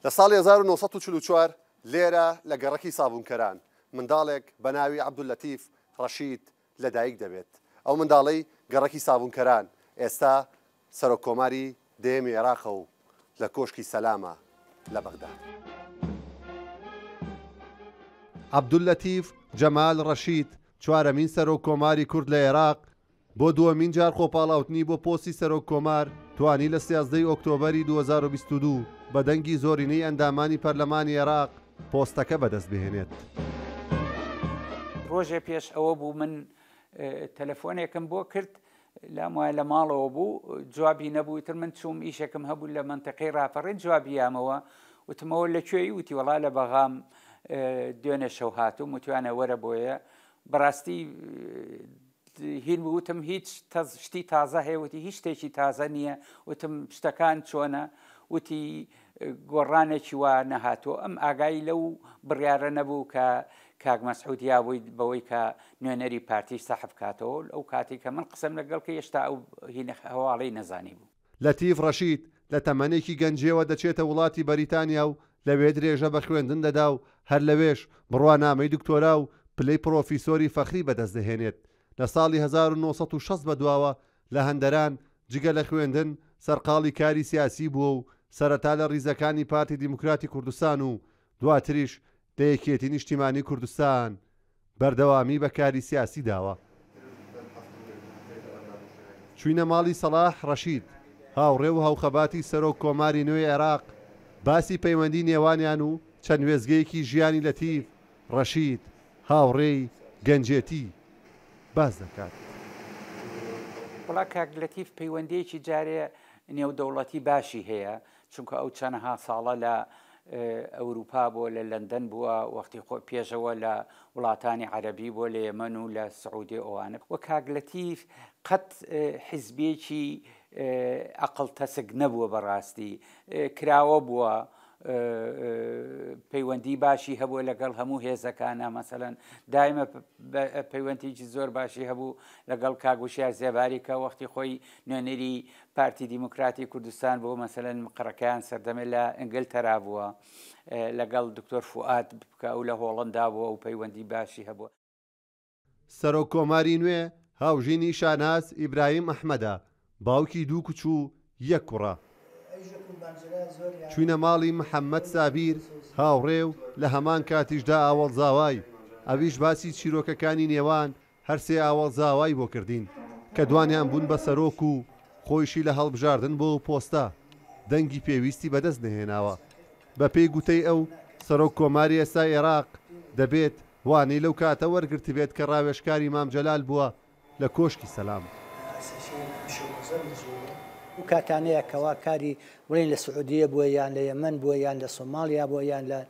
لە ساڵی 1944 لێرە لە گەڕەکی سابوونکەران منداڵێک بە ناوی عەبدوللەتیف ڕەشید لەدایک دەبێت. ئەو منداڵەی گەڕەکی سابوونکەران ئێستا سەرۆک کۆماری دەیەمی عێراقە و لە کۆشکی سەلامە لە بەغدا. عەبدوللەتیف جەمال ڕەشید، چوارەمین سەرۆک کۆماری کورد لە عێراق، بۆ دووەمین جار خۆپاڵاوتنی بۆ پۆستی سەرۆک کۆمار توانی لە 13 ی ئۆکتۆبەری 2022 بە دەنگی زۆرینەی ئەندامانی پەرلەمانی عێراق پۆستەکە بەدەست بهێنێت. ڕۆژێ پێش ئەوە بوو من تەلەفۆنێکم بۆ کرد لام وایە لە ماڵەوە بوو جوابی نەبوو ئیتر من چووم ئیشێکم هەبوو لە مەنتیقەی ڕاپەڕین جوابی یامەوە وتمەوە لە کوێی وتی وەڵا لە بەغام دوێنێ شەو هاتووم وتوانە وەرە بۆیە بەڕاستی هین وتم هیچ شتی تازە هەیە وتی هیچ شتێکی تازە نییە وتم شتەکان چۆنە وتی گۆڕانێکی وا نەهاتووە، ئەم ئاگای لەو بڕیارە نەبوو کە کاک مەسعود یابووی بەوەی کە نوێنەری پارتی سەحب بکاتەوە، ئەو کاتەی کە من قسەم لەگەڵ کرد هێشتا ئەو هەواڵەی نەزانیبوو. لەتیف ڕەشید لە تەمەنێکی گەنجییەوە دەچێتە وڵاتی بەریتانیا و لەوێ درێژە بە خوێندن دەدا و هەر لەوێش بڕوانامەی دکتۆرا و پلەی پڕۆفیسۆری فەخری بەدەست دەهێنێت. لە ساڵی 1960 بەدواوە لە هەندەران جگە لە خوێندن سەرقاڵی کاری سیاسی بووە و سەرەتا لە ڕیزەکانی پارتی دیموکراتی کوردستان و دواتریش لە یەکێتی نیشتیمانی کوردستان بەردەوامی بە کاری سیاسی داوە. چووینە ماڵی سەڵاح ڕەشید، هاوڕێ و هاوخەباتی سەرۆک کۆماری نوێی عێراق، باسی پەیوەندی نێوانیان و چەند وێستگەیەکی ژیانی لەتیف ڕەشید، هاوڕێی گەنجێتی باس دەکات. وەڵا کاک لەتیف پەیوەندیەکی جارێ نێودەوڵەتی باشی هەیە چونکە ئەو چەنەها ساڵە لە ئەوروپا بووە لە لەندەن بووە وەختی خۆ پێشەوە لە وڵاتانی عەرەبی بووە لە یەمەن و لە سعودیە ئەوانە وە کاک لەتیف قەت حیزبێکی ئەقڵ تەسک نەبووە بەڕاستی کراوە بووە پەیوەندی باشی هەبووە لەگەڵ هەموو هێزەکانە مەسەلەن دایمە پەیوەندیی زۆر باشی هەبوو لەگەڵ کاک وشیار زێباری کە وەختی خۆی نوێنەری پارتی دیموکراتی کوردستان بۆ مەسەلەن مقڕەکەیان سەردەمێ لە ئینگلتەرا بووە لەگەڵ دکتۆر فوئاد کە ئەو لە هۆڵندا بووە و پەیوەندی باشی هەبووە. سەرۆک کۆماری نوێ هاوژینی شاناز ئیبراهیم ئەحمەدە، باوکی دوو کچ و یەک کوڕە. چووینە ماڵی محەممەد سابیر هاوڕێ و لە هەمان کاتیشدا ئاوەڵزاوای، ئەویش باسی چیرۆکەکانی نێوان هەرسێ ئاوەڵزاوای بۆ کردین کە دوانیان بوون بە سەرۆک و خۆیشی لە هەڵبژاردن بۆ ئەو پۆستە دەنگی پێویستی بەدەست نەهێناوە. بەپێی گوتەی ئەو، سەرۆک کۆماری ئێستای ئێراق دەبێت وانەی لەو کاتە وەرگرتبێت کە ڕاوێژکاری مام جەلال بووە لە کۆشکی سەلام. ئەو کاتانەیە کەوا کاری بڵێین لە سعودیە بووە یان لە یەمەن بووە یان لە سۆماڵیا بووە یان لە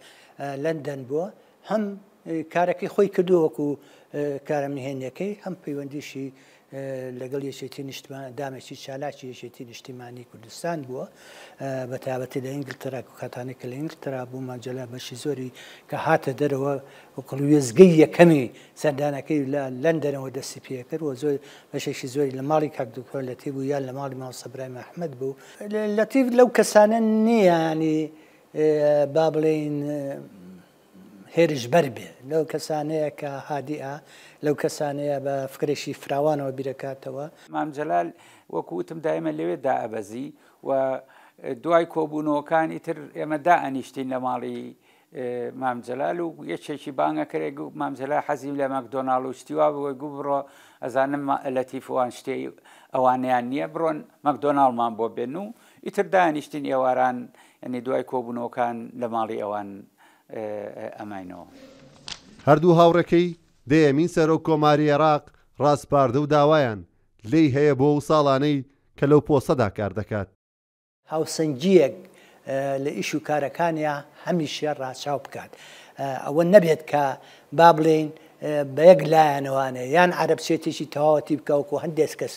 لەندەن بووە هەم کارەکەی خۆی کردووە وەکو کارە نهێنیەکەی هەم پەیوەندیشی لەگەڵ یەکێتی نیشتمان ئەندامێکی چالاکی یەکێتی نیشتیمانی کوردستان بووە بە تایبەتی لە ئینگلتەرا کاتانێک کە لە ئینگلتەرا بوو مام جەلال بەشی زۆری کە هاتە دەرەوە وەکو وێستگەی یەکەمی سەردانەکەی لە لەندەنەوە دەستی پێکرد و زۆر بەشێکی زۆری لە ماڵی کاک دکتۆر لەتیف بوو یان لە ماڵی مامۆستا برایم ئەحمەد بوو. لەتیف لەو کەسانە نییە ینی با بڵێین هێرشبەر بێ، لەو کەسانەیە کە هادیئە، لەو کەسانەیە بە فکرێکی فراوانەوە بیرەکاتەوە. مام جەلال وەکو وتم دایمە لەوێ دائەبەزی و دوای کۆبوونەوەکان ئیتر ئێمە دائەنیشتین لە ماڵی مام جەلال و یەکێکی بانگەکرێ گو مام جەلال حەزی لە مەکدۆناڵ و شتی وا بوو گو بڕۆ ئەزانم لەتیف وان شتێ ئەوانەیان نییە بڕۆن مەکدۆناڵمان بۆ بێن و ئیتر دانیشتین ئێواران یعنی دوای کۆبوونەوەکان لە ماڵی ئەوان ئەماینەوە. هەردوو هاوڕێکەی دەیەمین سەرۆک کۆماری عێراق ڕاسپاردە و داوایان لێی هەیە بۆ ئەو ساڵانەی کە لەو پۆستەدا کار دەکات. هاوسەنگییەک لە ئیش و کارەکانیا هەمیشە ڕاچاو بکات. ئەوە نەبێت کە با بڵێین بە یەک لایەنەوانە یان عەرەبچێتێکی تەواوەتی بکە وەکو هەندێک کەس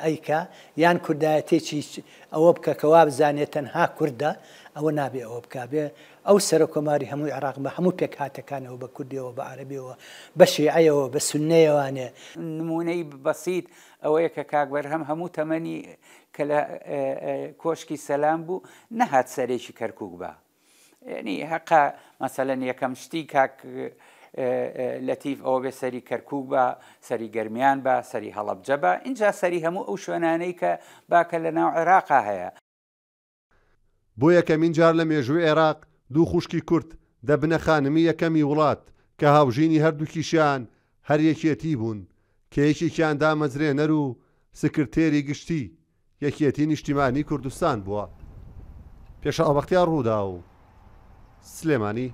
ئەیکا یان کوردایەتێکی ئەوە بکە کە وابزانێت تەنها کوردە ئەوە نابێ ئەوە بکا بێ ئەو سەرۆککۆماری هەمووی عێراق بە هەموو پێکهاتەکانەوە بە کوردیەوە بە عەرەبیەوە بە شیعەیەوە بە سوننەیەوانێ. نموونەی بەسیت ئەوەیە کە کاک بەرهەم هەموو تەمەنی کە لە کۆشکی سەلام بوو نەهات سەرێکی کەرکوک با. یعنی هەقە مەسەلەن یەکەم شتی کاک لەتیف ئەوە بێ سەری کەرکوک بە سەری گەرمیان بە سەری هەڵەبجە بە ئینجا سەری هەموو ئەو شوێنانەی کە باکە لە ناو عێراقا هەیە. بۆ یەکەمین جار لە مێژووی عێراق دوو خوشکی کورد دەبنە خانمی یەکەمی وڵات کە هاوژینی هەردووکیشیان هەر یەکێتی بوون کە یەکێکیان دامەزرێنەر و سکرتێری گشتی یەکێتی نیشتیمانی کوردستان بووە. پێشەوا بەختیار رووداو، سلێمانی.